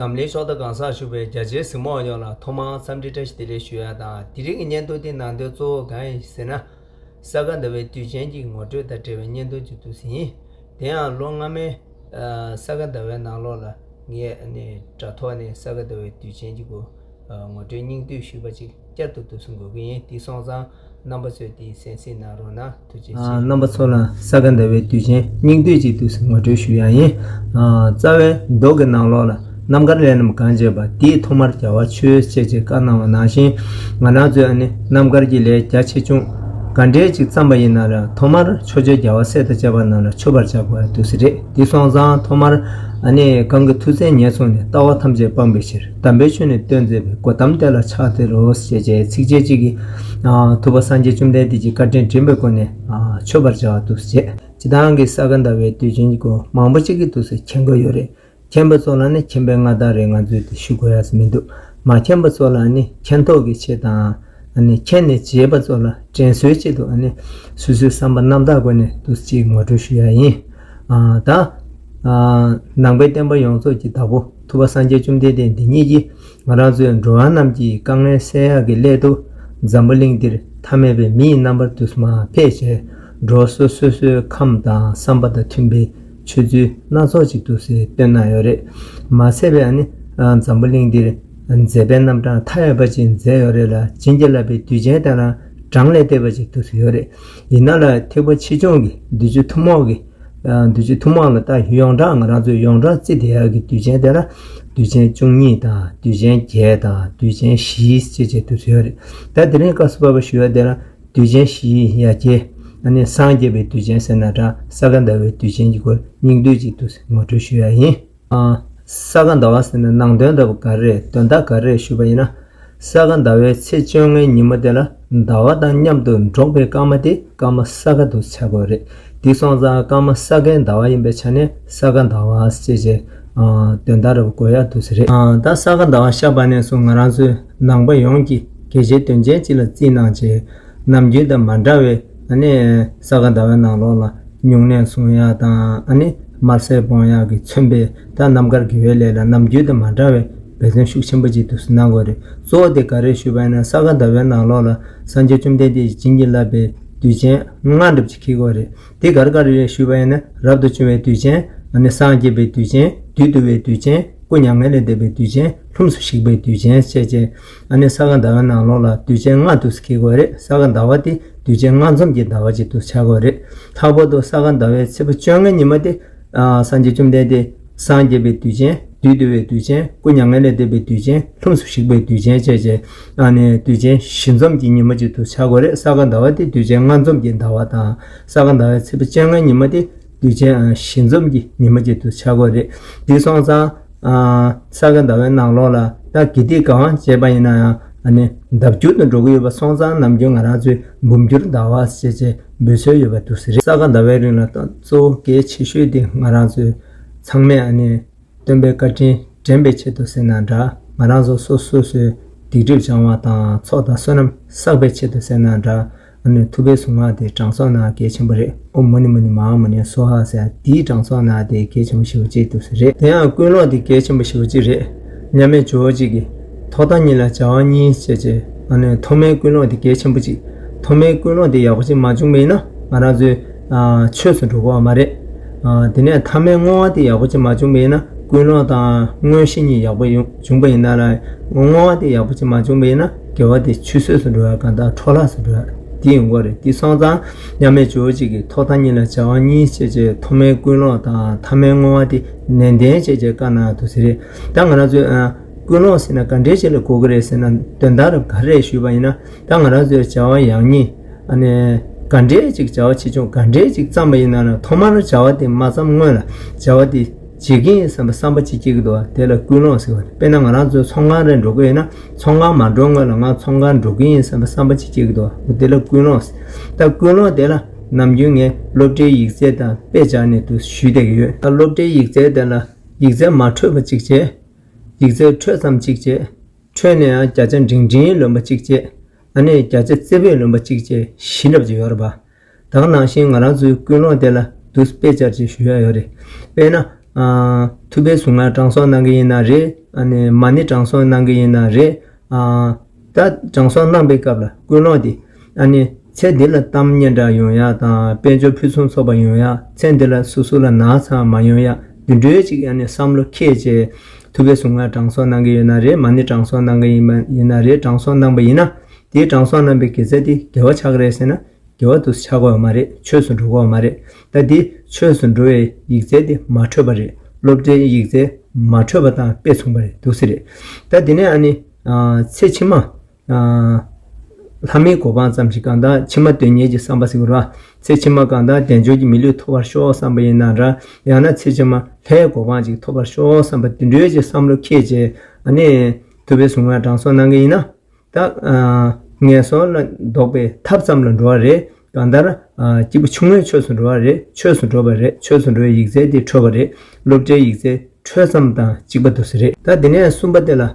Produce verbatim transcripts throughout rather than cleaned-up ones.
འཛམ་གླིང་ཕྱོགས་མཐའ་གང་སར་བཞུགས་པའི་རྒྱ་ཆེའི་གཟིགས་མོ་བ་ཡོངས་ལ་ཐོག་མར་འཚམས་འདྲི་བཀྲ་ཤིས་བདེ་ལེགས་ཞུ་ཡ་དང་། དེ་རིང་གི་བརྙན་ཐུང་འདིའི་ནང་དོན་གཙོ་བོ་གང་ཡིན་ཟེར་ན། ས་ག་ཟླ་བའི་དུས་ཆེན་གྱི་ངོ་སྤྲོད་དང་འབྲེལ་བའི་བརྙན་ཐུང་ཅིག་འདུག་སེ་ཡིན། དེ་ཡང་ལོ་སྔ་མའི་ས་ག་ཟླ་བའི་ནང་ལོགས་ལ་ངས་ནི་དྲ་ཐོག་ནས་ས་ག་ཟླ་བའི་དུས་ཆེན་གྱི་སྐོར་ངོ་སྤྲོད་སྙིང་བསྡུས་ཞུས་པ་ཅིག་བསྐྱར་དུ་འདུག་སེ་འགོད་ཀྱི་ཡིན། དེ་སོང་ཙང་རྣམ་པ་ཚོས་དེ་གསན་གཟིགས་གནང་རོགས་གནང་། ཐུགས་རྗེ་ཆེ། རྣམ་པ་ཚོ་ལ་ས་ག་ཟླ་བའི་དུས་ཆེན་སྙིང་བསྡུས་ཅིག་འདུག་སེ་ངོ་སྤྲོད་ཞུ་ཡ་ཡིན། རྩ་བའི་མདོ་གི་ནང་ལོགས་ལ་རྣམ་དཀར་ལས་རྣམས་གང་བྱེད་པ། དེས་ཐོག་མར་རྒྱལ་བ་མཆོད་ཅེས་བཀའ་གནང་བ་ནང་བཞིན། ང་རང་ཚོས་ནི་རྣམ་དཀར་གྱི་ལས་རྒྱ་ཆེ་ཆུང་ག་འདྲས་ཅིག་བརྩམས་པ་ཡིན་ན་ལ་ཐོག་མར་ཕྱོགས་བཅུའི་རྒྱལ་བ་སྲས་དང་བཅས་པ་རྣམས་ལ་མཆོད་པར་བྱ་དགོས་ཡ་འདུག་སེ་རེད། དེ་སོང་ཙང་ཐོག་མར་ཨ་ནི་གང་གི་མཐུ་རྩལ་ཉེར་བཟུང་ནས། ལྟ་བ་ཐམས་ཅད་སྤང་བའི་ཕྱིར། དམ་པའི་ཆོས་ནི་སྟོན་མཛད་པའི། གོའུ་ཏམ་དེ་ལ་ཕྱག་འཚལ་ལོ། ཞེས་བྱའི་ཚིགས་བཅད་གཅིག་གིས་ཐུབ་པ་སངས་རྒྱས་བཅོམ་ལྡན་འདས་ཀྱི་བཀའ་དྲིན་དྲན་པའི་སྒོ་ནས་མཆོད་པར་བྱ་བ་འདུག་སེ་བྱས། སྤྱིར་བཏང་གི་ས་ག་ཟླ་བའི་དུས་ཆེན་གྱི་སྐོར་མང་པོ་ཅིག་གིས་འདུག་སེ་མཁྱེན་གྱི་ཡོད་རེད། མཁྱེན་པ་ཚོ་ལ་ནི་མཁྱེན་པའི་མངའ་བདག་རེད། ང་ཚོས་དེ་ཞུ་དགོས་ཡ་མི་འདུག་མ་མཁྱེན་པ་ཚོ་ལ་ནི་མཁྱེན་རྟོགས་ཀྱི་ཆེད་དང་། ཨ་ནི་མཁྱེན་ནས་བྱས་པ་ཚོ་ལ་དྲན་གསོའི་ཆེད་དུ། ཨ་ནི་སོ་སོའི་བསམ་པ་རྣམ་དག་སྒོ་ནས་འདུག་སེ་ཅིག་ངོ་སྤྲོད་ཞུ་ཡ་ཡིན། ཨ་ད་ཨ་ནང་པའི་བསྟན་པ་ཡོངས་རྫོགས་ཀྱི་བདག་པོ་ཐུབ་པ་སངས་རྒྱས་བཅོམ་ལྡན་འདས་འདི་ཉིད་ཀྱིས་ང་རང་ཚོའི་འགྲོ་བ་རྣམས་ཀྱི་དཀའ་ངལ་སེལ་ཡག་གི་སླད་དུ་འཛམ་བུ་གླིང་འདིར་ཐ་མལ་པའི་མི་ཡི་རྣམ་པར་འདུག་སེ་མར་ཕེབས་བྱས། འགྲོ་བ་སོ་སོ་སོའི་ཁམས་དང་བསམ་པ་དང་མཐུན་པའི་ཆོས་ཚུལ་སྣ་ཚོགས་ཅིག་འདུག་སེ་སྟོན་གནང་ཡོད་རེད། མ་ཟད་པའི་ཨ་ནི་འཛམ་བུ་གླིང་འདིར་མཛད་པའི་རྣམ་གྲངས་མཐའ་ཡས་པ་ཅིག་མཛད་ཡོད་རེད་ལ། བྱིན་གྱིས་བརླབས་པའི་དུས་ཆེན་དེ་ལ་གྲངས་ལས་འདས་པ་ཅིག་འདུག་སེ་ཡོད་རེད། ཡིན་ན་ལ་ཐེག་པ་ཆེ་ཆུང་གི་བདུད་རྩི་ཐུན་མོང་གི། བདུད་རྩི་ཐུན་མོང་ལ་ད་ཡོངས་གྲགས་ང་རང་ཚོས་ཡོངས་གྲགས་བརྩི་བསྡད་ཡག་གི་དུས་ཆེན་དེ་ལ་དུས་ཆེན་བཅུ་གཉིས་དང་དུས་ཆེན་བརྒྱད་དང་དུས་ཆེན་བཞི་ཞེས་བྱས་འདུག་སེ་ཡོད་རེད། ད་དེ་རིང་སྐབས་སུ་བབས་པ་ཞུ་ཡ་དེ་ལ་དུས་ཆེན་བཞི་ཡི་ཡ་གྱལ། ཨ་ནི་སངས་རྒྱས་པའི་དུས་ཆེན་ཟེར་ན་འདྲ། ས་ག་ཟླ་བའི་དུས་ཆེན་གྱི་སྐོར་སྙིང་བསྡུས་ཅིག་འདུག་སེ་ངོ་སྤྲོད་ཞུ་ཡ་ཡིན། ཨ་ས་ག་ཟླ་བ་ཟེར་ན་ནང་དོན་འདྲ་པོ་ག་རེ་རེད། དོན་དག་ག་རེ་རེད་ཞུས་པ་ཡིན་ན། ས་ག་ཟླ་བའི་ཚེས་བཅོ་ལྔའི་ཉི་མ་དེ་ལ་ཟླ་བ་དང་མཉམ་དུ་འགྲོགས་པའི་སྐར་མ་དེ་སྐར་མ་ས་ག་འདུག་སེ་ཆགས་ཀྱི་ཡོད་རེད། དེ་སོང་ཙང་སྐར་མ་ས་གའི་ཟླ་བ་ཡིན་པའི་ཆ་ནས་ས་ག་ཟླ་བ་ཞེས་བྱས་ཨ་དོན་དག་འདྲ་པོ་གོ་ཡག་འདུག་སེ་རེད། ཨ་ད་ས་ག་ཟླ་བ་ཤར་བ་ནས་བཟུང་ང་རང་ཚོའི་ནང་པ་ཡོངས་ཀྱི་གལ་ཆེའི་དོན་ཆེན་ཅིག་ལ་བརྩིས་གནང་བྱས། ནམ་རྒྱུན་དང་མ་འདྲ་བའི་ཨ་ནི་ས་ག་ཟླ་བའི་ནང་ལོགས་ལ་སྨྱུང་གནས་སྲུང་ཡག་དང་། ཨ་ནི་དམར་ཟས་སྤོང་ཡག་གིས་མཚོན་པའི་ད་རྣམ་དཀར་དགེ་བའི་ལས་ལ་ནམ་རྒྱུན་དང་མ་འདྲ་བའི་འབད་བརྩོན་ཤུགས་ཆེན་པོ་ཅིག་འདུག་སེ་གནང་དགོས་རེད། གཙོ་བོ་དེ་ག་རེ་ཞུས་པ་ཡིན་ན། ས་ག་ཟླ་བའི་ནང་ལོགས་ལ་སངས་རྒྱས་བཅོམ་ལྡན་འདས་ཀྱིས་བྱིན་གྱིས་བརླབས་པའི་དུས་ཆེན་ལྔ་འདྲ་པོ་ཅིག་འཁེལ་གྱི་ཡོད་རེད། དེ་ག་རེ་ག་རེ་རེད་ཞུས་པ་ཡིན་ན། རབ་ཏུ་བྱུང་བའི་དུས་ཆེན། ཨ་ནི་སངས་རྒྱས་པའི་དུས་ཆེན། བདུད་འདུལ་བའི་དུས་ཆེན། སྐུ་མྱ་ངན་ལས་འདས་པའི་དུས་ཆེན། ལྷུམས་སུ་ཞིག་པའི་དུས་ཆེན་བཅས་བྱས། ཨ་ནི་ས་ག་ཟླ་བའི་ནང་ལོགས་ལ་དུས་ཆེན་ལྔ་འདུག་སེ་འཁེལ་གྱི་ཡོད་རེད། ས་ག་ཟླ་བ་དེ་དུས་ཆེན་ལྔ་འཛོམས་ཀྱི་ཟླ་བ་ཅིག་འདུག་སེ་ཆགས་ཀྱི་ཡོད་རེད། ལྷག་པར་དུ་ས་ག་ཟླ་བའི་ཚེས་པ་བཅོ་ལྔའི་ཉི་མ་དེ་ཨ་སངས་རྒྱས་བཅོམ་ལྡན་འདས་སངས་རྒྱས་པའི་དུས་ཆེན། བདུད་འདུལ་བའི་དུས་ཆེན། སྐུ་མྱ་ངན་ལས་འདས་པའི་དུས་ཆེན། ལྷུམས་སུ་ཞིག་པའི་དུས་ཆེན་བཅས་བྱས། ཨ་ནི་དུས་ཆེན་བཞི་འཛོམས་ཀྱི་ཉི་མ་ཅིག་འདུག་སེ་ཆགས་ཀྱི་ཡོད་རེད། ས་ག་ཟླ་བ་དེ་དུས་ཆེན་ལྔ་འཛོམས་ཀྱི་ཟླ་བ་དང་། ས་ག་ཟླ་བའི་ཚེས་པ་བཅོ་ལྔའི་ཉི་མ་དེ་དུས་ཆེན་ཨ་བཞི་འཛོམས་ཀྱི་ཉི་མ་ཅིག་འདུག་སེ་ཆགས་ཀྱི་ཡོད་རེད། དེ་སོང་ཙང་ཨ་ས་ག་ཟླ་བའི་ནང་ལོགས་ལ་ད་དགེ་སྡིག་གང་བྱས་པ་ཡིན་ན་ཡང་། ཨ་ནི་ལྡབ་འགྱུར་དུ་འགྲོ་གི་ཡོད་པ་སོང་ཙང་ནམ་རྒྱུན་ང་རང་ཚོས་འབུམ་འགྱུར་ཟླ་བ་ཞེས་བྱས་འབོད་སྲོལ་ཡོད་པ་འདུག་སེ་རེད། ས་ག་ཟླ་བའི་རིང་ལ་ད་གཙོ་བོ་གལ་ཆེ་ཤོས་དེ་ང་རང་ཚོས་ཚང་མས་ཨ་ནི་སྟོན་པའི་བཀའ་དྲིན་དྲན་པའི་ཆེད་དུ་ཟེར་ན་འདྲ། ང་རང་ཚོ་སོ་སོ་སོའི་སྡིག་སྒྲིབ་སྦྱང་བ་དང་ཚོགས་དང་བསོད་ནམས་བསགས་པའི་ཆེད་དུ་ཟེར་ན་འདྲ། ཨ་ནི་ཐུབ་པའི་གཟུངས་སྔགས་དེ་གྲངས་སོགས་ན་གལ་ཆེན་པོ་རེད། ཨོཾ་མུ་ནི་མུ་ནི་མ་ཧཱ་མུ་ནི་སྭཱ་ཧཱ་ཟེར་དེའི་གྲངས་སོགས་ན་དེ་གལ་ཆེན་པོ་ཞེ་པོ་ཅིག་འདུག་སེ་རེད། དེ་ཡང་ཀུན་སློང་དེ་གལ་ཆེན་པོ་ཞེ་པོ་ཅིག་རེད། མཉམ་མེད་ཇོ་བོ་རྗེ་གིས་ཐོག་མཐའ་གཉིས་ལ་བྱ་བ་གཉིས་ཞེས་བྱས། ཨ་ནི་ཐོག་མའི་ཀུན་སློང་དེ་གལ་ཆེན་པོ་ཅིག་ཐོག་མའི་ཀུན་སློང་དེ་ཡག་པོ་ཅིག་མ་བྱུང་བ་ཡིན་ན་ང་རང་ཚོའི་ཨ་ཆོས་སུ་འགྲོ་གི་ཡོད་མ་རེད། ཨ་དེ་ནས་ཐ་མའི་བསྔོ་བ་དེ་ཡག་པོ་ཅིག་མ་བྱུང་བ་ཡིན་ན་ཀུན་སློང་དང་མངོན་ཤེས་གཉིས་ཡག་པོ་ཡོང་བྱུང་བ་ཡིན་ན་ལ། བསྔོ་བ་དེ་ཡག་པོ་ཅིག་མ་བྱུང་བ་ཡིན་ན་དགེ་བ་དེ་ཆུད་ཟོས་སུ་འགྲོ་ཡ་གང་ལྟར་འཕྲོ་བརླག་སུ་འགྲོ་ཡ་དེ་ཡོང་གི་རེད། དེ་སོང་ཙང་མཉམ་མེད་ཇོ་བོ་རྗེ་གིས་ཐོག་མཐའ་གཉིས་ལ་བྱ་བ་གཉིས་ཞེས་བྱས་ཐོག་མའི་ཀུན་སློང་དང་ཐ་མའི་བསྔོ་བ་དེ་ནན་ཏན་བྱས་བྱས་བཀའ་གནང་འདུག་ཟེར་རེད། ད་ང་རང་ཚོས་ཨ་ཀུན་སློང་ཟེར་ན་ག་འདྲས་ཅིག་ལ་གོ་གི་རེད་ཟེར་ན། དོན་དག་རབ་ག་རེ་རེད་ཞུས་པ་ཡིན་ན། ད་ང་རང་ཚོའི་བྱ་བ་ཡག་ཉེས། ཨ་ནི་ག་འདྲས་ཅིག་བྱ་བ་ཆེ་ཆུང་ག་འདྲས་ཅིག་བརྩམས་པ་ཡིན་ན་ལ་ཐོག་མར་བྱ་བ་དེ་མ་བརྩམས་སྔོན་ལ་བྱ་བ་དེ་བྱེད་ཀྱི་ཡིན་བསམ་པའི་བསམ་པ་ཅིག་སྐྱེ་གི་འདུག་བ། དེ་ལ་ཀུན་སློང་ཟེར་བ་རེད། དཔེར་ན་ང་རང་ཚོ་ཚོང་ཁང་རེ་འགྲོ་གི་ཡོད་ན་ཚོང་ཁང་མ་འགྲོ་སྔོན་ལ་ང་ཚོང་ཁང་འགྲོ་གི་ཡིན་བསམ་པའི་བསམ་པ་ཅིག་སྐྱེ་གི་འདུག་བ། དེ་ལ་ཀུན་སློང་ཟེར། ད་ཀུན་སློང་དེ་ལ་ནམ་རྒྱུན་ངས་སློབ་གྲྭའི་ཡིག་ཚད་དང་དཔེ་སྦྱར་ནས་དུ་ཞུས་བསྡད་ཀྱི་ཡོད། ད་སློབ་གྲྭའི་ཡིག་ཚད་དེ་ལ་ཡིག་ཚད་མ་འཕྲོད་པ་ཅིག་བྱས། ཡིག་ཚད་འཕྲོད་ཙམ་ཅིག་བྱས། འཕྲོད་ནས་ཡང་བརྒྱ་ཆ་འབྲིང་འབྲིང་ལོན་པ་ཅིག་བྱས། ཨ་ནི་བརྒྱ་ཆ་རྩེ་ཕུད་ལོན་པ་ཅིག་བྱས་བཞི་འདྲ་པོ་ཅིག་ཡོད་རེད་པ། ད་ག་ནང་བཞིན་ང་རང་ཚོའི་ཀུན་སློང་དེ་ལ་དུ་དཔེ་སྦྱར་ཅིག་ཞུ་ཡ་ཡོད་རེད། དཔེར་ན། ཨ། ཐུབ་པའི་གཟུངས་སྔགས་དྲང་སྲོང་གནང་གི་ཡིན་ན་རེད། ཨ་ནི་མ་ཎི་དྲང་སྲོང་གནང་གི་ཡིན་ན་རེད། ཨ། ད་དྲང་སྲོང་གནང་པའི་སྐབས་ལ་ཀུན་སློང་དེ། ཨ་ནི་ཚེ་འདི་ལ་གཏམ་སྙན་གྲགས་ཡོང་ཡ་དང་དཔལ་འབྱོར་ཕུན་སུམ་ཚོགས་པ་ཡོང་ཡ། ཚེ་འདི་ལ་སོ་སོ་ལ་ན་ཚ་མ་ཡོང་ཡ། དེ་འདྲའི་ཅིག་ཨ་ནི་བསམ་བློ་འཁྱེར་བྱས། ཐུབ་པའི་གཟུངས་སྔགས་དྲང་སྲོང་གནང་གི་ཡོད་ན་རེད། མ་ཎི་དྲང་སྲོང་གནང་གི་ཡིན་པ་ཡིན་ན་རེད། དྲང་སྲོང་གནང་པ་ཡིན་ན། དེའི་དྲང་སྲོང་གནང་པའི་དགེ་རྩ་དེ་དགེ་བ་ཆགས་ཀྱི་རེད་ཟེར་ན། དགེ་བ་དུ་ཆགས་ཀྱི་ཡོད་མ་རེད། ཆོས་སུ་འགྲོ་གི་ཡོད་མ་རེད། ད་འདི་ཆོས་སུ་འགྲོ་བའི་ཡིག་རྩལ་དེ་མ་འཕྲོད་པ་རེད། སློབ་གྲྭའི་ཡིག་རྩལ་མ་འཕྲོད་པ་དང་དཔེ་མཚུངས་པ་རེད་འདུག་སེ་རེད། ད་དེ་ནས་ཨ་ནི། ཨ། ཚེ་ཕྱི་མ། ཨ། ལྷ་མིའི་གོ་འཕང་ཙམ་ཞིག་གང་ལྟར་ཕྱི་མ་དོན་གཉེར་གྱི་བསམ་པ་ཟེར་བ་རེད་བ། ཚེ་ཕྱི་མ་གང་ལྟར་དལ་འབྱོར་གྱི་མི་ལུས་ཐོབ་པར་ཤོག་བསམ་པ་ཡིན་ན་འདྲ། ཡང་ན་ཚེ་ཕྱི་མ་ལྷའི་གོ་འཕང་ཅིག་ཐོབ་པར་ཤོག་བསམ་པ་དེ་འདྲའི་ཅིག་བསམ་བློ་འཁྱེར་བྱས། ཨ་ནི། ཐུབ་པའི་གཟུངས་སྔགས་དྲང་སྲོང་གནང་གི་ཡིན་ན། ད། ཨ། ངན་སོང་ལ་ལྡོག་པའི་ཐབས་ཙམ་ལ་འགྲོ་བ་རེད། གང་ལྟར། ཨ། སྐྱེས་བུ་ཆུང་ངུའི་ཆོས་སུ་འགྲོ་བ་རེད། ཆོས་སུ་འགྲོ་བ་རེད། ཆོས་སུ་འགྲོ་བའི་ཡིག་རྩལ་དེ་འཕྲོད་པ་རེད། སློབ་གྲྭའི་ཡིག་རྩལ་འཕྲོད་ཙམ་དང་གཅིག་པ་འདུག་སེ་རེད། ད་དེ་ནས་གསུམ་པ་དེ་ལ། ཨ།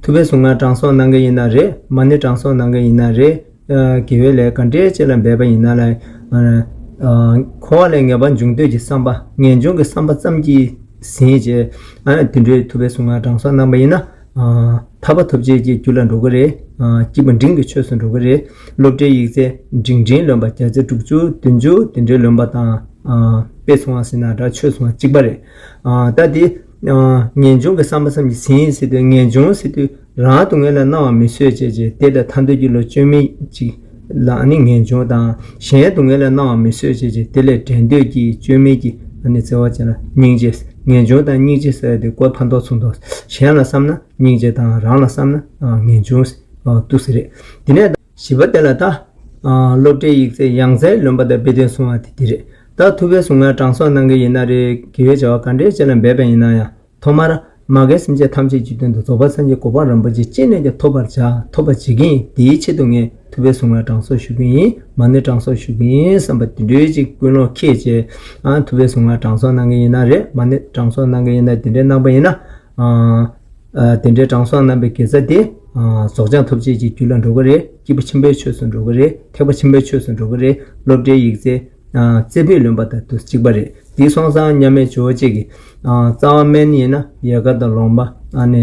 ཐུབ་པའི་གཟུངས་སྔགས་དྲང་སྲོང་གནང་གི་ཡིན་ན་རེད། མ་ཎི་དྲང་སྲོང་གནང་གི་ཡིན་ན་རེད། ཨ། དགེ་བའི་ལས་ག་འདྲའི་ཅིག་ལ་འབད་པ་ཡིན་ན་ལ། ཨ། ཨ། འཁོར་བ་ལས་ངེས་པར་འབྱུང་འདོད་ཀྱི་བསམ་པ། ངེས་འབྱུང་གི་བསམ་པ་ཙམ་གྱིས་ཟིན་བྱས། ཨ། དེ་འདྲའི་ཐུབ་པའི་གཟུངས་སྔགས་དྲང་སྲོང་གནང་པ་ཡིན་ན། ཨ། ཐར་པ་ཐོབ་བྱེད་ཀྱི་རྒྱུ་ལ་འགྲོ་གི་རེད། ཨ། སྐྱེས་བུ་འབྲིང་གི་ཆོས་སུ་འགྲོ་གི་རེད། སློབ་གྲྭའི་ཡིག་རྩལ་འབྲིང་འབྲིང་ལོན་པ་བརྒྱ་ཆ་དྲུག་ཅུ་བདུན་ཅུ་དེ་འདྲའི་ལོན་པ་དང་། ཨ། དཔེ་མཚུངས་པ་ཟེར་ན་འདྲ། ཆོས་མཚུངས་པ་གཅིག་པ་རེད། ཨ། ད་དེ། ཨ། ངེས་འབྱུང་གི་བསམ་པ་ཙམ་གྱིས་ཟིན་ཟེར་དུས། ངེས་འབྱུང་ཟེར་དུས་རང་སྡུག་བསྔལ་ལ་སྣང་བ་མི་བཟོད་བྱས་བྱས། དེ་ལ་ཐར་འདོད་ཀྱི་བློ་བཅོས་མིན་ཅིག་ལ་ཨ་ནི་ངེས་འབྱུང་དང་། གཞན་སྡུག་བསྔལ་ལ་སྣང་བ་མི་བཟོད་བྱས་བྱས། དེ་ལས་བྲལ་འདོད་ཀྱི་བཅོས་མིན་གྱི་ཨ་ནི་བརྩེ་བ་ཅན་ལ་སྙིང་རྗེ། ངེས་འབྱུང་དང་སྙིང་རྗེ་ཟེར་ཏེ་གོ་ཕན་ཐོགས་མཚུངས་ཐོགས། གཞན་ལ་བསམ་ན་སྙིང་རྗེ་དང་། རང་ལ་བསམ་ན་ངེས་འབྱུང་འདུག་སེ་རེད། དེ་ནས་བཞི་པ་དེ་ལ་ད། ཨ། སློབ་གྲྭའི་ཡིག་རྩལ་ཡང་རྩལ་ལོན་པ་དང་དཔེ་དོན་གསུང་བ་དེ་འདི་རེད། ད་ཐུབ་པའི་གཟུངས་སྔགས་དྲང་སྲོང་གནང་གི་ཡིན་ན་རེད། དགེ་བའི་བྱ་བ་ག་འདྲའི་ཅིག་ལ་འབད་པ་ཡིན་ན་ཡང་། ཐོག་མར་མ་རྒན་སེམས་ཅན་ཐམས་ཅད་ཀྱི་དོན་དུ་རྫོགས་པ་སངས་རྒྱས་གོ་འཕང་རིན་པོ་ཆེ་ཅི་ནས་ཀྱང་ཐོབ་པར་བྱ། ཐོབ་པར་བྱེད་ཀྱི་ཡིན། དེའི་ཆེད་དུ་ངས་ཐུབ་པའི་གཟུངས་སྔགས་དྲང་སྲོང་ཞུ་གི་ཡིན། མ་ཎི་དྲང་སྲོང་ཞུ་གི་ཡིན་བསམ་པ་དེ་འདྲའི་ཅིག་ཀུན་སློང་འཁྱེར་བྱས། ཨ། ཐུབ་པའི་གཟུངས་སྔགས་དྲང་སྲོང་གནང་གི་ཡིན་ན་རེད། མ་ཎི་དྲང་སྲོང་གནང་གི་ཡིན་ན། དེ་འདྲའི་གནང་པ་ཡིན་ན། ཨ། ཨ། དེ་འདྲའི་དྲང་སྲོང་གནང་པའི་དགེ་རྩ་དེ། ཨ། རྫོགས་བྱང་ཐོབ་བྱེད་ཀྱི་རྒྱུ་ལ་འགྲོ་གི་རེད། སྐྱེས་བུ་ཆེན་པོའི་ཆོས་སུ་འགྲོ་གི་རེད། ཐེག་པ་ཆེན་པོའི་ཆོས་སུ་འགྲོ་གི་རེད། སློབ་གྲྭའི་ཡིག་རྩལ། ཨ། རྩེ་ཕུད་ལོན་པ་དང་དུ་གཅིག་པ་རེད། དེ་སོང་ཙང་མཉམ་མེད་ཇོ་བོ་རྗེ་གིས། ཨ། རྩ་བ་སྨན་ཡིན་ན་ཡལ་ག་དང་ལོང་བ། ཨ་ནི་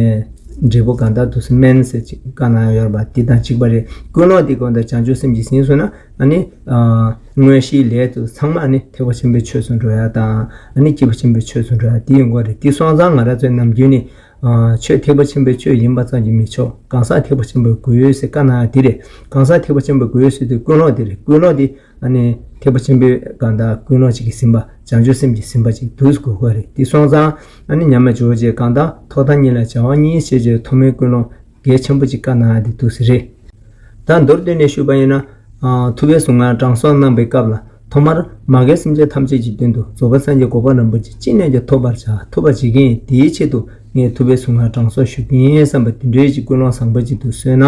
འབྲས་བུ་གང་དག་དུ་སྨན་ཟེར་ཅིག་བཀའ་གནང་ཡོད་པ་དེ་དང་གཅིག་པ་རེད། ཀུན་སློང་དེ་གང་དག་བྱང་ཆུབ་སེམས་ཀྱིས་ཟིན་སོང་ན། ཨ་ནི། ཨ། དངོས་གཞིའི་ལས་དུ་ཚང་མ་ཨ་ནི་ཐེག་པ་ཆེན་པོའི་ཆོས་སུ་འགྲོ་ཡ་དང་། ཨ་ནི་སྐྱེས་བུ་ཆེན་པོའི་ཆོས་སུ་འགྲོ་ཡ་དེ་ཡོང་གི་རེད། དེ་སོང་ཙང་ང་རང་ཚོའི་ནམ་རྒྱུན་ནས། ཨ། ཆོས་ཐེག་པ་ཆེན་པོའི་ཆོས་ཡིན་པ་ཙམ་གྱིས་མི་ཆོག་གང་ཟག་ཐེག་པ་ཆེན་པོའི་དགོས་ཡོད་ཟེར་བཀའ་གནང་ཡ་དེ་རེད། གང་ཟག་ཐེག་པ་ཆེན་པོའི་དགོས་ཡོད་ཟེར་དུས་ཀུན་སློང་དེ་རེད། ཀུན་སློང་དེ་ཨ་ནི་ཐེག་པ་ཆེན་པོའི་གང་དག་ཀུན་སློང་ཅིག་གིས་ཟིན་པ། བྱང་ཆུབ་སེམས་ཀྱིས་ཟིན་པ་ཅིག་དུས་སུ་གོ་དགོས་རེད། དེ་སོང་ཙང་ཨ་ནི་མཉམ་མེད་ཇོ་བོ་རྗེས་གང་དག་ཐོག་མཐའ་གཉིས་ལ་བྱ་བ་གཉིས་ཞེས་བྱའི་ཐོག་མའི་ཀུན་སློང་གལ་ཆེན་པོ་ཅིག་བཀའ་གནང་ཡ་དེ་འདུག་སེ་རེད། ད་མདོར་བསྡུས་ནས་ཞུས་པ་ཡིན་ན། ཨ། ཐུབ་པའི་གཟུངས་སྔགས་དྲང་སྲོང་གནང་པའི་སྐབས་ལ། ཐོག་མར་མ་རྒན་སེམས་ཅན་ཐམས་ཅད་ཀྱི་དོན་དུ་རྫོགས་པ་སངས་རྒྱས་གོ་འཕང་རིན་པོ་ཆེ་ཅི་ནས་ཀྱང་ཐོབ་པར་བྱ། ཐོབ་པར་བྱེད་ཀྱི་ཡིན། དེའི་ཆེད་དུ་ངས་ཐུབ་པའི་གཟུངས་སྔགས་དྲང་སྲོང་ཞུ་གི་ཡིན་བསམ་པ་དེ་འདྲའི་ཅིག་ཀུན་སློང་བཟང་པོ་ཅིག་ཏུ་གསོས་ན།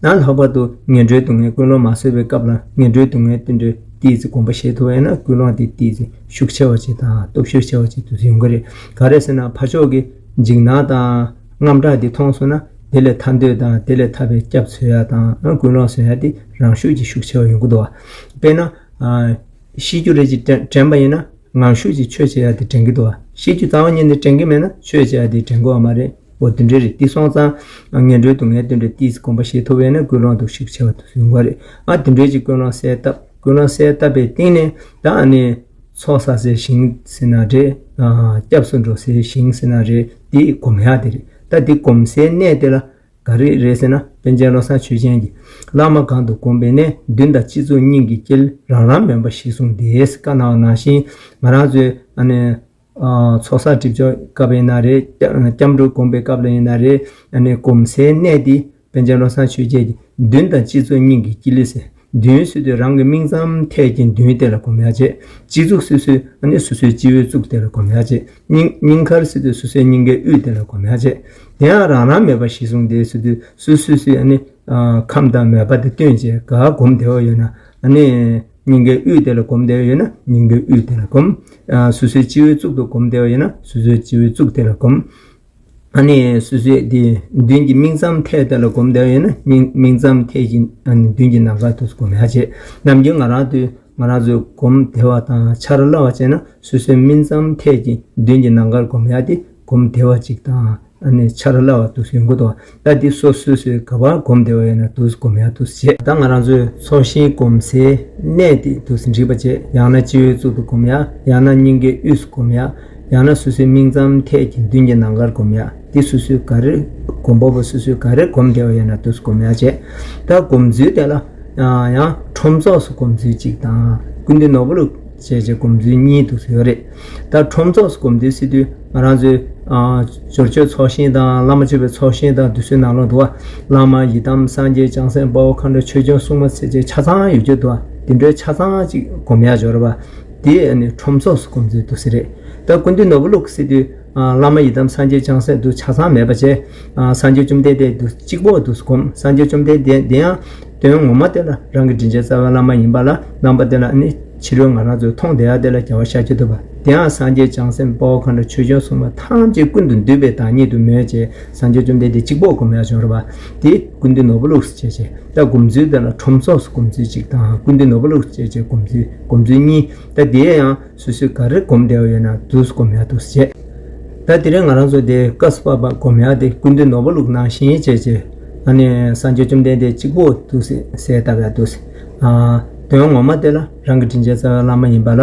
ན་ལྷག་པར་དུ་ངན་འགྲོའི་སྡུག་བསྔལ་ཀུན་སློང་མ་གསོས་པའི་སྐབས་ལ་ངན་འགྲོའི་སྡུག་བསྔལ་དེ་འདྲའི་ཏོག་ཙམ་གོམས་པ་བཞེས་ཐུབ་པ་ཡིན་ན། ཀུན་སློང་དེ་ཏོག་ཙམ་ཤུགས་ཆེ་བ་ཅིག་དང་སྟོབས་ཤུགས་ཆེ་བ་ཅིག་ཏུ་ཡོང་གི་རེད། ག་རེ་ཟེར་ན། ཕར་ཕྱོགས་ཀྱི་འཇིགས་སྣང་དང་། དངངས་སྐྲག་འདི་མཐོང་སོང་ན། དེ་ལས་ཐར་འདོད་དང་། དེ་ལས་ཐར་པའི་སྐྱབས་འཚོལ་ཡ་དང་། ཀུན་སློང་བཟོ་ཡ་དེ་རང་ཤུགས་ཀྱིས་ཤུགས་ཆེ་བ་ཡོང་གི་འདུག་བ། དཔེར་ན། ཨ། ཤི་རྒྱུ་རེ་ཅིག་དྲན་དྲན་པ་ཡིན་ན། ངང་ཤུགས་ཀྱིས་ཆོས་བྱེད་ཡ་དེ་དྲན་གྱི་འདུག་བ། ཤི་རྒྱུ་རྩ་བ་ཉིད་ནས་དྲན་གྱི་མེད་ན་ཆོས་བྱེད་ཡ་དེ་དྲན་གྱི་ཡོད་མ་རེད། འོ་དེ་འདྲ་རེད། དེ་སོང་ཙང་ངན་འགྲོའི་སྡུག་བསྔལ་དེ་འདྲ་ཏོག་ཙམ་གོམས་པ་བཞེས་ཐུབ་པ་ཡིན་ན། ཀུན་སློང་དེ་ཤུགས་ཆེ་བ་དེ་ཡོང་གི་རེད། ཨ། དེ་འདྲའི་ཅིག་ཀུན་སློང་གསལ་བཏབ། ཀུན་སློང་གསལ་བཏབ་པའི་སྟེང་ནས་ད་ཨ་ནི། ཚོགས་བསགས་སའི་ཞིང་ཟེར་ན་རེད། ཨ། སྐྱབས་སུ་འགྲོ་སའི་ཞིང་ཟེར་ན་རེད། དེ་སྒོམ་ཡག་དེ་རེད། ད་དེ་སྒོམ་སའི་གནས་དེ་ལ་ག་རེ་རེད་ཟེར་ན། པཎ་ཆེན་བློ་བཟང་ཆོས་རྒྱན་གྱིས། བླ་མ་གང་དུ་བསྒོམས་པའི་གནས། མདུན་དང་སྤྱི་གཙུག་སྙིང་གི་དཀྱིལ། རང་རང་སྨོན་པ་གཞིར་བཟུང་སྟེ་ཟེར་བཀའ་གནང་བ་ནང་བཞིན། ང་རང་ཚོའི་ཨ་ནི། ཨ། ཚོགས་བསགས་སྒྲིབ་སྦྱོང་སྐབས་ཡིན་ན་རེད། སྐྱབས་སྐྱབས་འགྲོ་སྒོམ་པའི་སྐབས་ལ་ཡིན་ན་རེད། ཨ་ནི་སྒོམ་སའི་གནས་དེ། པཎ་ཆེན་བློ་བཟང་ཆོས་རྒྱན་གྱིས། མདུན་དང་སྤྱི་གཙུག་སྙིང་གི་དཀྱིལ་ཟེར། མདུན་ཟེར་དུས་རང་གི་སྨིན་མཚམས་ཐད་ཀྱི་མདུན་དེ་ལ་སྒོམ་ཡག་བྱེད། སྤྱི་གཙུག་སོ་སོའི་ཨ་ནི་སོ་སོའི་སྤྱི་བོའི་གཙུག་དེ་ལ་སྒོམ་ཡག་བྱེད། སྙིང་སྙིང་ཁར་ཟེར་དུས་སོ་སོའི་སྙིང་གའི་དབུས་དེ་ལ་སྒོམ་ཡག་བྱེད། དེ་ཡང་རང་རང་སྨོན་པ་གཞིར་བཟུང་སྟེ་ཟེར་དུས་སོ་སོ་སོ་སོའི་ཨ་ནི། ཨ། ཁམས་དང་མོས་པ་དེ་བཏོན་བྱས་ག་སྒོམ་བསྡད་པ་ཡོད་ན། ཨ་ནི་སྙིང་གའི་དབུས་དེ་ལ་སྒོམ་བསྡད་པ་ཡོད་ན་སྙིང་གའི་དབུས་དེ་ལ་སྒོམ། ཨ། སོ་སོའི་སྤྱི་བོའི་གཙུག་ཏུ་སྒོམ་བསྡད་པ་ཡོད་ན་སོ་སོའི་སྤྱི་བོའི་གཙུག་དེ་ལ་སྒོམ། ཨ་ནི་སོ་སོའི་དེ་མདུན་གྱི་སྨིན་མཚམས་ཐད་དེ་ལ་སྒོམ་བསྡད་པ་ཡོད་ན་སྨིན་སྨིན་མཚམས་ཐད་ཀྱི་ཨ་ནི་མདུན་གྱི་ནམ་མཁའ་དུ་སྒོམ་ཡག་བྱེད། ནམ་རྒྱུན་ང་རང་དུ། ང་རང་ཚོས་སྒོམ་བདེ་བ་དང་འཆར་སླ་བ་བྱས་ན། སོ་སོའི་སྨིན་མཚམས་ཐད་ཀྱི་མདུན་གྱི་ནམ་མཁར་སྒོམ་ཡག་དེ་སྒོམ་བདེ་བ་ཅིག་དང་། ཨ་ནི་འཆར་སླ་བ་འདུག་ཡོང་གི་འདུག་ད་འདི་སོ་སོ་སོས་ག་པར་སྒོམ་བདེ་བ་ཡོད་ན་འདུག་སྒོམ་ཡག་འདུག་བྱས། ད་ང་རང་ཚོས་ཚོགས་ཞིང་སྒོམ་སའི་གནས་དེ་འདུག་འགྲིག་པ་བྱས། ཡང་ན་སྤྱི་བོའི་གཙུག་ཏུ་སྒོམ་ཡག་ཡང་ན་སྙིང་གའི་དབུས་སུ་སྒོམ་ཡག་ཡང་ན་སོ་སོའི་སྨིན་མཚམས་ཐད་ཀྱི་མདུན་གྱི་ནམ་མཁར་སྒོམ་ཡག་འདི་སོ་སོའི་ག་རེ་སྒོམ་པ་པོ་སོ་སོའི་ག་རེ་སྒོམ་བདེ་བ་ཡོད་ན་འདུག་སྒོམ་ཡག་བྱས། ད་སྒོམ་ཚུལ་དེ་ལ་ཡང་ཡང་ཁྲོམ་ཚོགས་སུ་སྒོམ་ཚུལ་གཅིག་དང་། ཀུན་འདུས་ནོར་བུ་ལུགས་བྱས་བྱས་སྒོམ་ཚུལ་གཉིས་འདུག་ཡོད་རེད། ད་ཁྲོམ་ཚོགས་སུ་སྒོམ་དུས་ཟེར་དུས་ང་རང་ཚོའི་ཨ་སྦྱོར་སྤྱོད་ཚོགས་ཞིང་དང་བླ་མ་མཆོད་པའི་ཚོགས་ཞིང་དང་དུས་ཚོད་ནང་ལོགས་འདུག་བ། བླ་མ་ཡི་དམ་སངས་རྒྱས་བྱང་སེམས་དཔའ་བོ་མཁའ་འགྲོ་ཆོས་སྐྱོང་སྲུང་མ་ཚེ་ཆེ་ཆ་ཚང་ཡོད་རྒྱུ་འདུག་བ། དེ་འདྲའི་ཆ་ཚང་ཅིག་སྒོམ་ཡག་འབྱོར་བ། དེ་ཨ་ནི་ཁྲོམ་ཚོགས་སུ་སྒོམ་ཚུལ་འདུག་ཟེར་རེད། ད་ཀུན་འདུས་ནོར་བུ་ལུགས་ཟེར་དུས་ཨ་བླ་མ་ཡི་དམ་སངས་རྒྱས་བྱང་སེམས་འདུག་ཆ་ཚང་མེད་པ་བྱས། ཨ་སངས་རྒྱས་བཅོམ་ལྡན་འདས་འདུག་གཅིག་པོ་འདུག་སྒོམ། སངས་རྒྱས་བཅོམ་ལྡན་འདས་དེ་ཡང་དོན་ངོ་མ་དེ་ལ་རང་གི་དྲིན་ཅན་རྩ་བའི་བླ་མ་ཡིན་པ་ལ། རྣམ་པ་དེ་ལ་ཨ་ནི་ཕྱི་རོལ་ང་རང་ཚོས་མཐོང་བདེ་ཡག་དེ་ལ་རྒྱལ་བ་ཤཱཀྱ་ཐུབ་པ། དེ་ཡང་སངས་རྒྱས་བྱང་སེམས་དཔའ་བོ་མཁའ་འགྲོ་ཆོས་སྐྱོང་སྲུང་མ་ཐམས་ཅད་ཀུན་ཏུ་འདུས་པའི་བདག་ཉིད་དུ་མོས་བྱས། སངས་རྒྱས་བཅོམ་ལྡན་འདས་གཅིག་པོ་སྒོམ་ཡག་འབྱོར་བ། དེ་ཀུན་འདུས་ནོར་བུ་ལུགས་སུ་བྱས་བྱས། ད་སྒོམ་ཚུལ་དེ་ལ་ཁྲོམ་ཚོགས་སུ་སྒོམ་ཚུལ་གཅིག་དང་། ཀུན་འདུས་ནོར་བུ་ལུགས་སུ་བྱས་བྱས་སྒོམ་ཚུལ། སྒོམ་ཚུལ་གཉིས། ད་དེ་ཡང་སོ་སོས་ག་རེ་སྒོམ་བདེ་བ་ཡོད་ན་འདུག་སྒོམ་ཡག་འདུག་བྱས། ད་དེ་རིང་ང་རང་ཚོ་དེ་སྐབས་སུ་བབ་པ་སྒོམ་ཡག་དེ་ཀུན་འདུས་ནོར་བུ་ལུགས་ནང་བཞིན་བྱས་བྱས། ཨ་ནི་སངས་རྒྱས་བཅོམ་ལྡན་འདས་གཅིག་པོ་འདུག་སེ་གསལ་བཏབ་ཡག་འདུག་སེ། ཨ་དོན་ངོ་མ་དེ་ལ་རང་གི་དྲིན་ཅན་རྩ་བའི་བླ་མ་ཡིན་པ་ལ།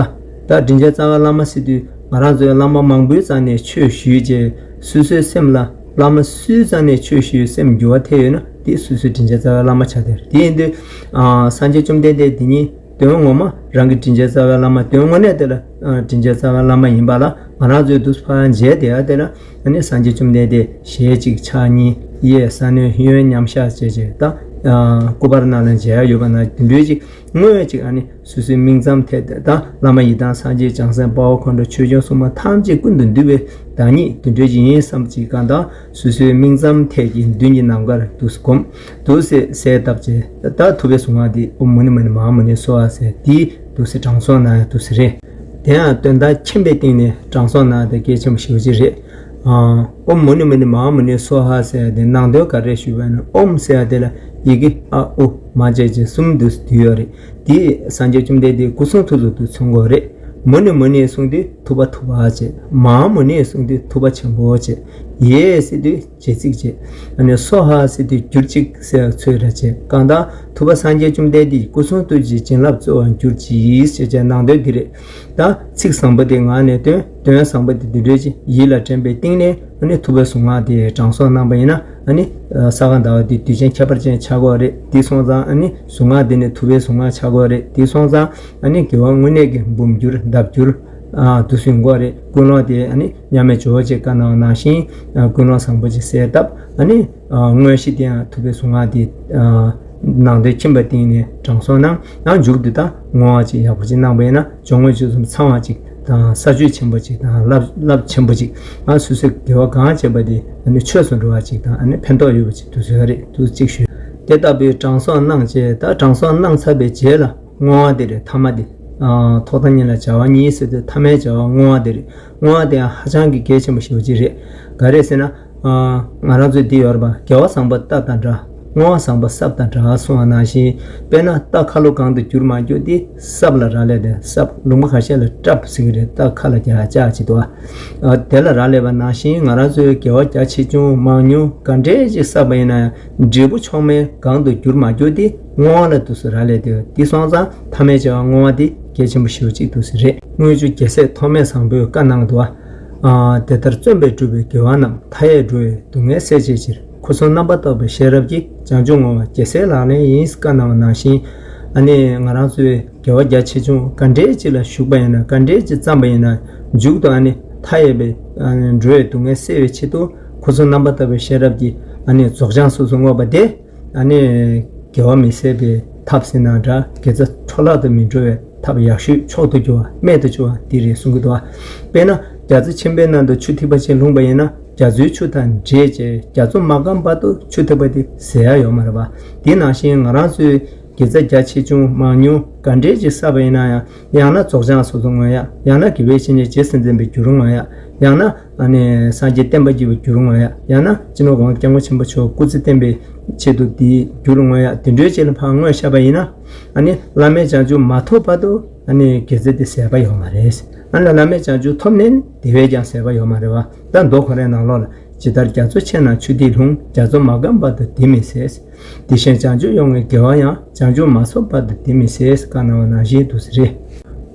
ད་དྲིན་ཅན་རྩ་བའི་བླ་མ་ཟེར་དུས་ང་རང་ཚོའི་བླ་མ་མང་པོའི་རྩ་ནས་ཆོས་ཞུས་བྱས། སོ་སོའི་སེམས་ལ་བླ་མ་སུའི་རྩ་ནས་ཆོས་ཞུས་སེམས་འགྱུར་བ་ཐེབས་ཡོད་ན་དེ་སོ་སོའི་དྲིན་ཅན་རྩ་བའི་བླ་མ་ཆགས་བསྡད་རེད། དེ་ཡིན་དུས་ཨ་སངས་རྒྱས་བཅོམ་ལྡན་འདས་འདི་ཉིད་དོན་ངོ་མ་རང་གི་དྲིན་ཅན་རྩ་བའི་བླ་མ། དོན་དངོས་གནས་དེ་ལ་ཨ་དྲིན་ཅན་རྩ་བའི་བླ་མ་ཡིན་པ་ལ། ང་རང་ཚོའི་དུས་ཕར་མཇལ་བསྡད་ཡག་དེ་ལ་ཨ་ནི་སངས་རྒྱས་བཅོམ་ལྡན་འདས་ཞལ་གཅིག་ཕྱག་གཉིས་གཡས་ས་གནོན་གཡོན་མཉམ་བཞག་བྱས་བྱས། ད་ཨ་སྐུ་པར་ནང་ལ་མཇལ་ཡག་ཡོད་པ་ན་དེ་འདྲའི་ཅིག་དངོས་ཅིག་ཨ་ནི་སོ་སོའི་སྨིན་མཚམས་ཐད་དེ། ད་བླ་མ་ཡི་དམ་སངས་རྒྱས་བྱང་སེམས་དཔའ་བོ་མཁའ་འགྲོ་ཆོས་སྐྱོང་སྲུང་མ་ཐམས་ཅད་ཀུན་ཏུ་འདུས་པའི་བདག་ཉིད་དེ་འདྲའི་ཅིག་ཡིན་བསམ་ཅིག་གང་ལྟར་སོ་སོའི་སྨིན་མཚམས་ཐད་ཀྱི་མདུན་གྱི་ནམ་མཁར་འདུག་སེ་སྒོམ། འདུག་སེ་གསལ་བཏབ་བྱས། ད་ཐུབ་པའི་གཟུངས་སྔགས་འདི་ཨོཾ་མུ་ནི་མུ་ནི་མ་ཧཱ་མུ་ནི་སྭཱ་ཧཱ་ཟེར་འདི་འདུག་སེ་དྲང་སྲོང་གནང་ཡག་འདུག་སེ་རེད། དེ་ཡང་དོན་དག་མཁྱེན་པའི་སྟེང་ནས་དྲང་སྲོང་གནང་ཡག་དེ་གལ་ཆེན་པོ་ཞེ་པོ་ཅིག་རེད། ཨ་ཨོཾ་མུ་ནི་མུ་ནི་མ་ཧཱ་མུ་ནི་སྭཱ་ཧཱ་ཟེར་ཡག་དེ་ནང་དོན་ག་རེ་ཞུས་པ་ཡིན་ན། ཨོཾ་ཟེར་ཡག་དེ་ལ་ཡི་གེ་ཨ་ཨུ་མ་བཅས་བཅས་གསུམ་འདུག་སེ་འདུས་ཡོད་རེད། དེ་སངས་རྒྱས་བཅོམ་ལྡན་འདས་སྐུ་གསུང་ཐུགས་སུ་འདུག་མཚོན་གྱི་ཡོད་རེད། མུ་ནི་མུ་ནི་གསུངས་དུས་ཐུབ་པ་ཐུབ་པ་བྱས། མ་ཧཱ་མུ་ནི་གསུངས་དུས་ཐུབ་པ་ཆེན་པོ་བྱས། ཡེ་ཟེར་དུས་བྱེད་ཚིག་བྱས། ཨ་ནི་སྭཱ་ཧཱ་ཟེར་དུས་གྱུར་ཅིག་ཟེར་ཡག་ཚོད་ར་བྱས། གང་ལྟར་ཐུབ་པ་སངས་རྒྱས་བཅོམ་ལྡན་འདས་ཀྱི་སྐུ་གསུང་ཐུགས་ཀྱི་བྱིན་རླབས་སྩོལ་བར་གྱུར་ཅིག་ཞེས་བྱ་ནང་དོན་འདི་རེད། ད་ཚིག་བཟང་པོ་དེ་ངག་ནས་འདོན། དོན་བཟང་པོ་དེ་འདི་འདྲའི་ཅིག་ཡིད་ལ་དྲན་པའི་སྟེང་ནས། ཨ་ནི་ཐུབ་པའི་གཟུངས་སྔགས་དེ་དྲང་སྲོང་གནང་པ་ཡིན་ན། ཨ་ནི་ས་ག་ཟླ་བ་འདི་དུས་ཆེན་ཁྱད་པར་ཅན་ཆགས་ཀྱི་ཡོད་རེད། དེ་སོང་ཙང་ཨ་ནི་གཟུངས་སྔགས་འདི་ནི་ཐུབ་པའི་གཟུངས་སྔགས་ཆགས་ཀྱི་ཡོད་རེད། དེ་སོང་ཙང་ཨ་ནི་དགེ་བ་དངོས་གནས་ཀྱི་འབུམ་འགྱུར་ལྡབ་འགྱུར་ཨ་འདུག་སེ་ཡོང་གི་ཡོད་རེད། ཀུན་སློང་དེ་ཨ་ནི་མཉམ་མེད་ཇོ་བོ་རྗེས་བཀའ་གནང་བ་ནང་བཞིན་ཨ་ཀུན་སློང་བཟང་པོ་ཅིག་གསལ་བཏབ། ཨ་ནི་ཨ་དངོས་གཞི་དེ་ཡང་ཐུབ་པའི་གཟུངས་སྔགས་དེ་ཨ་ནང་དོན་མཁྱེན་པའི་སྟེང་ནས་དྲང་སྲོང་གནང་། ཡང་མཇུག་ཏུ་ད་བསྔོ་བ་ཅིག་ཡག་པོ་ཅིག་གནང་པ་ཡིན་ན། སྦྱོར་དངོས་བཅུ་གསུམ་ཚང་བ་ཅིག་དང་། ས་བཅུད་ཆེན་པོ་ཅིག་དང་། རླབས་རླབས་ཆེན་པོ་ཅིག་ཨ་སོ་སོའི་དགེ་བ་གང་བྱས་པ་དེ་ཨ་ནི་ཆོས་སུ་འགྲོ་བ་ཅིག་དང་། ཨ་ནི་ཕན་ཐོགས་ཡོད་པ་ཅིག་འདུག་སེ་ཡོད་རེད། འདུག་ཅིག་ཞུས། དེ་ལྟ་བུའི་དྲང་སྲོང་གནང་བྱས། ད་དྲང་སྲོང་གནང་ཚར་བའི་རྗེས་ལ་བསྔོ་བ་དེ་རེད། ཐ་མ་དེ། ཨ་ཐོག་མཐའ་གཉིས་ལ་བྱ་བ་གཉིས་ཟེར་དུས་ཐ་མའི་བྱ་བ་བསྔོ་བ་དེ་རེད། བསྔོ་བ་དེ་ཡང་ཧ་ཅང་གི་གལ་ཆེན་པོ་ཞེ་པོ་ཅིག་རེད། ག་རེ་ཟེར་ན། ཨ་ང་རང་ཚོའི་འདི་ཡོད་རེད་པ། དགེ་བ་བཟང་པོ་བཏབ་དང་འདྲ། བསྔོ་བ་བཟང་པོ་བསབ་དང་འདྲ་གསུངས་པ་ནང་བཞིན། དཔེར་ན་རྟ་ཁ་ལོ་གང་དུ་བསྒྱུར་མ་བསྒྱུར་ཏེ་སྲབ་ལ་རག་ལས་ཏེ། སྲབ་ལུང་པ་ཁ་ཤས་ལ་སྲབ་ཟེར་གྱི་རེད། རྟ་ཁ་ལ་རྒྱག་ལྕགས་ཅིག་འདུག་ཨ། དེ་ལ་རག་ལས་པ་ནང་བཞིན། ང་རང་ཚོའི་དགེ་བ་རྒྱ་ཆེ་ཆུང་མང་ཉུང་ག་འདྲས་ཅིག་བསགས་པ་ཡིན་ན་ཡང་། འབྲས་བུ་མཆོག་དམན་གང་དུ་བསྒྱུར་མ་བསྒྱུར་ཏེ་བསྔོ་བ་ལ་འདུག་སེ་རག་ལས་ཏེ། དེ་སོང་ཙང་ཐ་མའི་བྱ་བ་བསྔོ་བ་དེ་གལ་ཆེན་པོ་ཞེ་པོ་ཅིག་འདུག་སེ་རེད། དངུལ་ཆུ་རྒྱལ་སྲས་ཐོགས་མེད་བཟང་པོས་བཀའ་གནང་འདུག་ཨ། དེ་ལྟར་བརྩོན་པས་བསྒྲུབས་པའི་དགེ་བ་རྣམས། མཐའ་ཡས་འགྲོ་བའི་སྡུག་བསྔལ་སེལ་བྱའི་ཕྱིར། ཁུ་ཚུར་རྣམ་པར་དག་པའི་ཤེས་རབ་ཀྱིས། བྱང་ཆུབ་བསྔོ་བ་རྒྱལ་སྲས་ལག་ལེན་ཡིན། བཀའ་གནང་བ་ནང་བཞིན། ཨ་ནི་ང་རང་ཚོའི་དགེ་བ་རྒྱ་ཆེ་ཆུང་ག་འདྲའི་ཅིག་ལ་ཞུགས་པ་ཡིན་ན། ག་འདྲའི་ཅིག་བརྩམས་པ་ཡིན་ན། མཇུག་ཏུ་ཨ་ནི་མཐའ་ཡས་པའི་ཨ་ནི་འགྲོ་བའི་སྡུག་བསྔལ་སེལ་བའི་ཆེད་དུ། ཁུ་ཚུར་རྣམ་པར་དག་པའི་ཤེས་རབ་ཀྱིས་ཨ་ནི་རྫོགས་བྱང་སོ་སོར་བསྔོས་པ་དེ། ཨ་ནི་དགེ་བ་མི་ཟད་པའི་ཐབས་ཟེར་ན་འདྲ། དགེ་རྩ་འཕྲོ་བརླག་ཏུ་མི་འགྲོ་བའི་ཐབས་ཡག་ཤོས། མཆོག་ཏུ་གྱུར་པ། རྨད་དུ་བྱུང་བ་འདི་རེད་གསུང་གི་འདུག་པ། དཔེར་ན་རྒྱ་མཚོ་ཆེན་པོའི་ནང་དུ་ཆུ་ཐིགས་པ་ཅིག་ལྷུང་པ་ཡིན་ན། རྒྱ་མཚོའི་ཆུ་དང་འདྲེས་བྱས། རྒྱ་མཚོ་མ་སྐམ་བར་དུ་ཆུ་ཐིགས་པ་དེ་ཟད་ཡ་ཡོད་མ་རེད་པ། དེ་ནང་བཞིན་ང་རང་ཚོའི་ དགེ་རྩ་རྒྱ་ཆེ་ཆུང་མང་ཉུང་ག་འདྲས་ཅིག་བསགས་པ་ཡིན་ན་ཡང་། ཡང་ན་རྫོགས་བྱང་སོ་སོ་བསྔོ་ཡ། ཡང་ན་དགེ་བའི་བཤེས་གཉེན་རྗེས་སུ་འཛིན་པའི་རྒྱུ་རུ་བསྔོ་ཡ། ཡང་ན་ཨ་ནི་སངས་རྒྱས་བསྟན་པ་རྒྱས་པའི་རྒྱུ་རུ་བསྔོ་ཡ། ཡང་ན་སྤྱི་ནོར་གོང་སྐྱབས་མགོན་ཆེན་པོ་མཆོག་སྐུ་ཚེ་བརྟན་པའི་ཆེད་དུ་དེའི་རྒྱུ་རུ་བསྔོ་ཡ། དེ་འདྲའི་ཆེད་ལ་ཕར་བསྔོས་བཞག་པ་ཡིན་ན། ཨ་ནི་བླ་མེད་བྱང་ཆུབ་མ་ཐོབ་བར་དུ་ཨ་ནི་དགེ་རྩ་དེ་ཟད་པ་ཡོད་མ་རེད། ཨ་ནི་བླ་མེད་བྱང་ཆུབ་ཐོབ་ནས་དེ་བས་ཀྱང་ཟད་པ་ཡོད་མ་རེད་བ། ད་མདོ་ཁོ་རའི་ནང་ལོགས་ལ། ཇི་ལྟར་རྒྱ་མཚོ་ཆེ་ན་ཆུ་དེས་ལྷུང་། རྒྱ་མཚོ་མ་སྐམ་བར་དུ་དེ་མི་ཟད། དེ་བཞིན་བྱང་ཆུབ་ཡོངས་ཀྱི་དགེ་བ་ཡང་། བྱང་ཆུབ་མ་ཐོབ་བར་དུ་དེ་མི་ཟད། བཀའ་གནང་བ་ནང་བཞིན་དུ་ཟེར།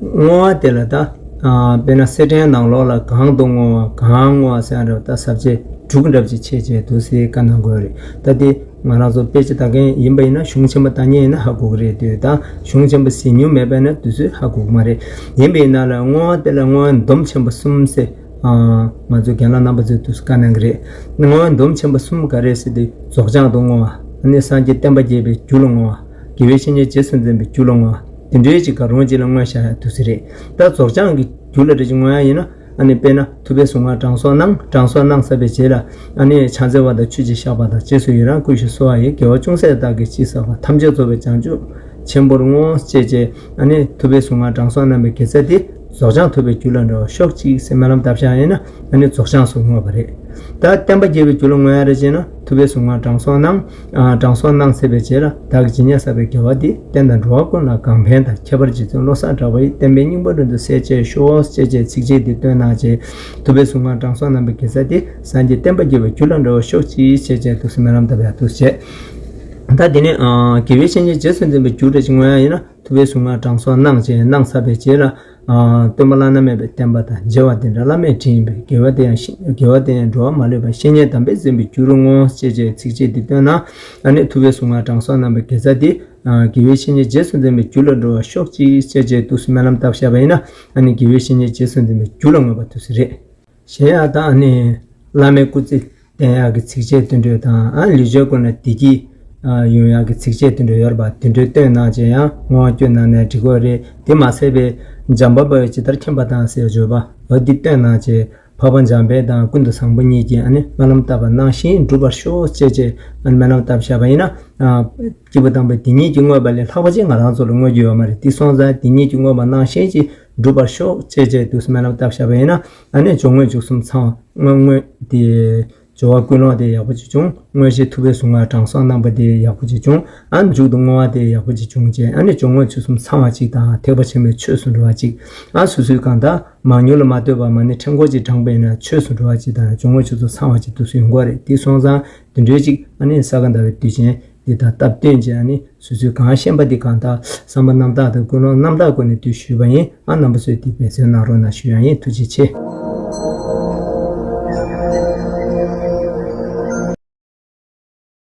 བསྔོ་བ་དེ་ལ་ད། ཨ་དཔེར་ན་གསེར་ཕྲེང་ནང་ལོགས་ལ་གང་དུ་བསྔོ་བ་གང་བསྔོ་བ་ཟེར་ཡ་འདྲ་བ། ད་ས་བཅད་དྲུག་འདྲ་བ་ཅིག་ཕྱེ་བྱས་འདུག་ཟེར་བཀའ་གནང་དགོས་རེད། ད་དེ་ང་རང་ཚོ་དཔེ་ཆ་ལྟ་མཁན་ཡིན་པ་ཡིན་ན། གཞུང་ཆེན་པོ་ལྟ་མཁན་ཡིན་ན་ཧ་གོ་གི་རེད། དེ་ད་གཞུང་ཆེན་པོ་གཟིགས་མྱོང་མེད་པ་ཡིན་ན་དུས་ཚོད་ཧ་གོ་གི་མ་རེད། ཡིན་པ་ཡིན་ན་ལ་བསྔོ་བ་དེ་ལ་བསྔོ་བའི་སྡོམ་ཆེན་པོ་གསུམ་ཟེར། ཨ་ང་ཚོ་རྒན་ལགས་རྣམ་པ་ཚོས་དུས་སུ་བཀའ་གནང་གི་རེད། བསྔོ་བའི་སྡོམ་ཆེན་པོ་གསུམ་ག་རེ་ཟེར་དུས། རྫོགས་བྱང་དུ་བསྔོ་བ། ཨ་ནི་སངས་རྒྱས་བསྟན་པ་རྒྱས་པའི་རྒྱུ་ལ་བསྔོ་བ། དགེ་བའི་བཤེས་གཉེན་རྗེས་སུ་འཛིན་པའི་རྒྱུ་ལ་བསྔོ་བ། དེ་འདྲའི་ཅིག་ག་རུང་ཅིག་ལ་བསྔོས་བཞག་ཡ་དུས་སུ་རེད། ད་རྫོགས་བྱང་གི་རྒྱུ་ལ་རེ་ཅིག་བསྔོ་ཡ་ཡིན་ན། ཨ་ནི་དཔེར་ན་ཐུབ་པའི་གཟུངས་སྔགས་དྲང་སྲོང་སྣང་། དྲང་སྲོང་སྣང་ཟེར་བའི་རྗེས་ལ། ཨ་ནི་ཕྱག་འཚལ་བ་དང་ཆོས་ཀྱི་བཤགས་པ་དང་། རྗེས་སུ་ཡི་རང་བསྐུལ་ཞིང་གསོལ་བ་ཡི། དགེ་བ་ཅུང་ཟད་བདག་གིས་ཅི་བསགས་པ། ཐམས་ཅད་རྫོགས་པའི་བྱང་ཆུབ་ཆེན་པོར་བསྔོ། ཞེས་བྱས། ཨ་ནི་ཐུབ་པའི་གཟུངས་སྔགས་དྲང་སྲོང་སྣང་བའི་དགེ་རྩ་དེ། རྫོགས་བྱང་ཐོབ་པའི་རྒྱུ་ལ་འགྲོ་བ་ཤོག་ཅིག་ཟེར་སྨོན་ལམ་བཏབ་བཞག་ཡིན་ན། ཨ་ནི་རྫོགས་བྱང་སོགས་བསྔོས་པ་རེད། ད་བསྟན་པ་རྒྱས་པའི་རྒྱུ་ལ་བསྔོ་ཡ་རེ་བྱས་ན། ཐུབ་པའི་གཟུངས་སྔགས་དྲང་སྲོང་སྣང་། ཨ་དྲང་སྲོང་སྣང་ཟེར་བའི་རྗེས་ལ། བདག་གིས་ཇི་སྙེད་བསགས་པའི་དགེ་བ་འདིས། བསྟན་དང་འགྲོ་བ་ཀུན་ལ་གང་ཕན་དང་། ཁྱད་པར་རྗེ་བཙུན་བློ་བཟང་གྲགས་པ་ཡི། བསྟན་པའི་སྙིང་པོ་རིང་དུ་གསལ་བྱེད་ཤོག། ཅེས་བྱས་ཚིགས་བཅད་འདི་བཏོན་གནང་བྱས། ཐུབ་པའི་གཟུངས་སྔགས་དྲང་སྲོང་སྣང་བའི་དགེ་རྩ་འདི། སངས་རྒྱས་བསྟན་པ་རྒྱས་པའི་རྒྱུ་ལ་འགྲོ་བ་ཤོག་ཅིག་ཅེས་བྱས་འདུག་སེ་སྨོན་ལམ་བཏབ་ཡ་འདུག་སེ་བྱས། ད་དེ་ནས་ཨ་དགེ་བའི་བཤེས་གཉེན་རྗེས་སུ་འཛིན་པའི་རྒྱུ་རེ་ཅིག་བསྔོ་ཡ་ཡིན་ན། ཐུབ་པའི་གཟུངས་སྔགས་དྲང་སྲོང་སྣང་བྱས། སྣང་ཚར་བའི་རྗེས་ལ། ཨ་སྟོན་པ་བླ་ན་མེད་པའི་བསྟན་པ་དང་། མཇལ་བ་དེ་འདྲ་བླ་མེད་དྲིན་ཡིན་པས། དགེ་བ་དེ་ཡང་ཤི་དགེ་བ་དེ་ཡང་འགྲོ་བ་མ་ལུས་པ། བཤེས་གཉེན་དམ་པས་འཛིན་པའི་རྒྱུ་རུ་བསྔོ། ཅེས་བྱས་ཚིགས་བཅད་འདི་བཏོན་ན། ཨ་ནི་ཐུབ་པའི་གཟུངས་སྔགས་དྲང་སྲོང་སྣང་བའི་དགེ་རྩ་འདི། ཨ་དགེ་བའི་བཤེས་གཉེན་རྗེས་སུ་འཛིན་པའི་རྒྱུ་ལ་འགྲོ་བ་ཤོག་ཅིག་ཅེས་བྱས་འདུག་སེ་སྨོན་ལམ་བཏབ་བཞག་པ་ཡིན་ན། ཨ་ནི་དགེ་བའི་བཤེས་གཉེན་རྗེས་སུ་འཛིན་པའི་རྒྱུ་ལ་བསྔོས་པ་འདུག་སེ་རེད། གཞན་ཡང་ད་ཨ་ནི་བླ་མའི་སྐུ་ཚེ་བརྟན་ཡག་གི་ཚིགས་བཅད་དེ་འདྲ་དང་། ཨ་ལུས་ཅན་ཀུན་ལ་བདེ་སྐྱིད་ཡོང་ཡག་གི་ཚིགས་བཅད་དེ་འདྲ་ཡོད་རེད་པ། དེ་འདྲ་བཏོན་གནང་བྱས་ཡང་བསྔོ་བ་བསྐྱོན་གནང་ནའང་འགྲིག་གི་རེད། དེ་མ་ཟད་པའི་འཇམ་དཔལ་དཔའ་བོས་ཇི་ལྟར་མཁྱེན་པ་དང་ཟེར་བརྗོད་པ། འོ་འདི་བཏོན་གནང་བྱས། འཕགས་པ་འཇམ་དཔལ་དང་ཀུན་ཏུ་བཟང་པོ་གཉིས་ཀྱིས་ཨ་ནི་སྨོན་ལམ་བཏབ་པ་ནང་བཞིན་འགྲུབ་པར་ཤོག་ཅེས་བྱས་ཨ་ནི་སྨོན་ལམ་བཏབ་བཞག་པ་ཡིན་ན། ཨ་སྐྱེས་བུ་དམ་པ་དེ་ཉིད་ཀྱིས་བསྔོས་པ་ལས་ལྷག་པ་ཅིག་ང་རང་ཚོ་ལ་བསྔོ་རྒྱུ་ཡོད་མ་རེད། དེ་སོང་ཙང་དེ་ཉིད་ཀྱིས་བསྔོས་པ་ནང་བཞིན་ཅིག་འགྲུབ་པར་ཤོག་ཅེས་བྱས་འདུག་སེ་སྨོན་ལམ་བཏབ་བཞག་པ་ཡིན་ན། ཨ་ནི་སྦྱོར་དངོས་བཅུ་གསུམ་ཚང་བ། བསྔོ་བསྔོ་དེ་སྦྱོར་བ་ཀུན་སློང་དེ་ཡག་པོ་ཅིག་བྱུང་། བསྔོ་ཤེས་ཐུབ་པའི་གཟུངས་སྔགས་དྲང་སྲོང་སྣང་བ་དེ་ཡག་པོ་ཅིག་བྱུང་། ཨ་མཇུག་ཏུ་བསྔོ་བ་དེ་ཡག་པོ་ཅིག་བྱུང་བྱས། ཨ་ནི་སྦྱོར་དངོས་བཅུ་གསུམ་ཚང་བ་ཅིག་དང་། ཐེག་པ་ཆེན་པོའི་ཆོས་སུ་འགྲོ་བ་ཅིག། ཨ་སོ་སོའི་གང་ལྟར་མང་ཉུང་ལ་མ་ལྟོས་པར་མ་ཎི་ཕྲེང་སྐོར་ཅིག་བགྲངས་པ་ཡིན་ན་ཆོས་སུ་འགྲོ་བ་ཅིག་དང་། སྦྱོར་དངོས་བཅུ་གསུམ་ཚང་བ་ཅིག་འདུག་སེ་ཡོང་གི་རེད། དེ་སོང་ཙང་དེ་འདྲའི་ཅིག་ཨ་ནི་ས་ག་ཟླ་བའི་དུས་ཆེན་འདི་དང་སྟབས་བསྟུན་བྱས། ཨ་ནི་སོ་སོའི་གང་ཤེས་པ་འདི་གང་ལྟར་བསམ་པ་རྣམ་དག་དང་ཀུན་སློང་རྣམ་དག་སྒོ་ནས་འདུག་ཞུས་པ་ཡིན། ཨ་རྣམ་པ་ཚོས་འདི་འབད་བརྩོན་གནང་རོགས་གནང་ཞུ་ཡ་ཡིན། ཐུགས་རྗེ་ཆེ།